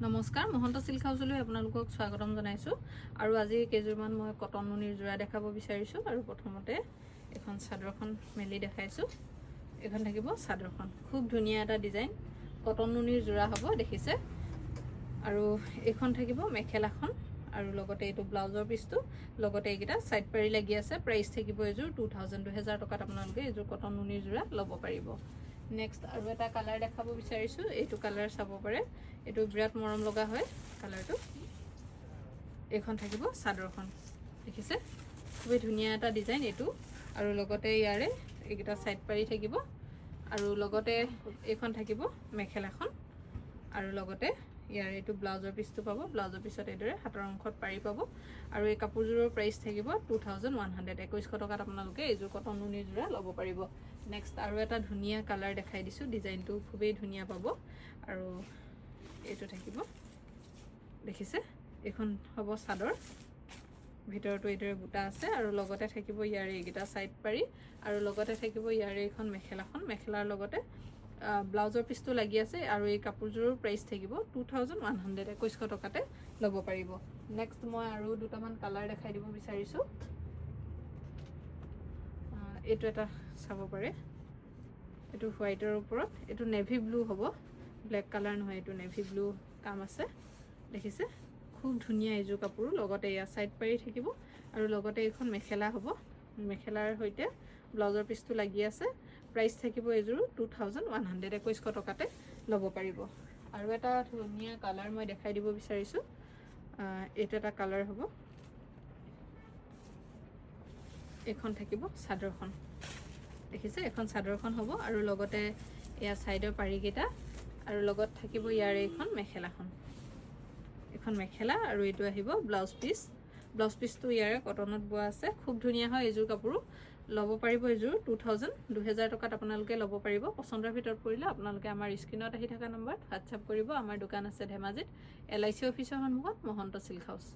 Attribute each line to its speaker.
Speaker 1: নমস্কাৰ, মহন্ত চিল্ক হাউচলৈ আপোনালোকক স্বাগতম জনাইছোঁ। আৰু আজি কেইযোৰমান মই কটন নুনিৰ যোৰা দেখাব বিচাৰিছোঁ। আৰু প্ৰথমতে এখন চাদৰখন মেলি দেখাইছোঁ। এইখন থাকিব চাদৰখন, খুব ধুনীয়া এটা ডিজাইন, কটন নুনিৰ যোৰা হ'ব, দেখিছে। আৰু এইখন থাকিব মেখেলাখন আৰু লগতে এইটো ব্লাউজৰ পিচটো, লগতে এইকেইটা ছাইড পাৰি লাগি আছে। প্ৰাইচ থাকিব এইযোৰ 2000, 2000 টকাত আপোনালোকে এইযোৰ কটন নুনিৰ যোৰা ল'ব পাৰিব। নেক্সট আৰু এটা কালাৰ দেখাব বিচাৰিছোঁ। এইটো কালাৰ চাব পাৰে, এইটো বিৰাট মৰম লগা হয় কালাৰটো। এইখন থাকিব চাদৰখন, দেখিছে, খুবেই ধুনীয়া এটা ডিজাইন এইটো। আৰু লগতে ইয়াৰে এইকেইটা ছাইড পাৰি থাকিব আৰু লগতে এইখন থাকিব মেখেলাখন আৰু লগতে ইয়াৰ এইটো ব্লাউজৰ পিচটো পাব। ব্লাউজৰ পিছত এইদৰে হাতৰ অংশত পাৰি পাব। আৰু এই কাপোৰযোৰৰ প্ৰাইচ থাকিব 2100, 2100 টকাত আপোনালোকে এইযোৰ কটন নুনিৰ যোৰা ল'ব পাৰিব। নেক্সট আৰু এটা ধুনীয়া কালাৰ দেখাই দিছোঁ, ডিজাইনটো খুবেই ধুনীয়া পাব। আৰু এইটো থাকিব, দেখিছে, এইখন হ'ব চাদৰ, ভিতৰতো এইদৰে বুটা আছে আৰু লগতে থাকিব ইয়াৰে এইকেইটা ছাইড পাৰি আৰু লগতে থাকিব ইয়াৰে এইখন মেখেলাখন। মেখেলাৰ লগতে ব্লাউজৰ পিচটো লাগি আছে। আৰু এই কাপোৰযোৰৰ প্ৰাইচ থাকিব 2100, 2100 টকাতে ল'ব পাৰিব। নেক্সট মই আৰু দুটামান কালাৰ দেখাই দিব বিচাৰিছোঁ। এইটো এটা চাব পাৰে, এইটো হোৱাইটৰ ওপৰত, এইটো নেভি ব্লু হ'ব, ব্লেক কালাৰ নহয়, এইটো নেভি ব্লু কাম আছে, দেখিছে, খুব ধুনীয়া এইযোৰ কাপোৰো। লগতে এয়া ছাইড পাৰি থাকিব আৰু লগতে এইখন মেখেলা হ'ব, মেখেলাৰ সৈতে ব্লাউজৰ পিচটো লাগি আছে। প্ৰাইচ থাকিব এইযোৰ 2100, 2100 টকাতে ল'ব পাৰিব। আৰু এটা ধুনীয়া কালাৰ মই দেখাই দিব বিচাৰিছোঁ। এইটো এটা কালাৰ হ'ব। এইখন থাকিব চাদৰখন, দেখিছে, এখন চাদৰখন হ'ব আৰু লগতে এয়া ছাইডৰ পাৰিকেইটা আৰু লগত থাকিব ইয়াৰ এইখন মেখেলাখন। এইখন মেখেলা আৰু এইটো আহিব ব্লাউজ পিচ। ব্লাউজ পিচটো ইয়াৰে কটনত বোৱা আছে, খুব ধুনীয়া হয় এইযোৰ কাপোৰো। ল'ব পাৰিব এইযোৰ 2000, 2000 টকাত আপোনালোকে ল'ব পাৰিব। পচন্দৰ ভিতৰত পৰিলে আপোনালোকে আমাৰ স্ক্ৰীণত আহি থকা নম্বৰত হোৱাটছআপ কৰিব। আমাৰ দোকান আছে ধেমাজিত, এলআইচি অফিচৰ সন্মুখত, মহন্ত চিল্ক হাউচ।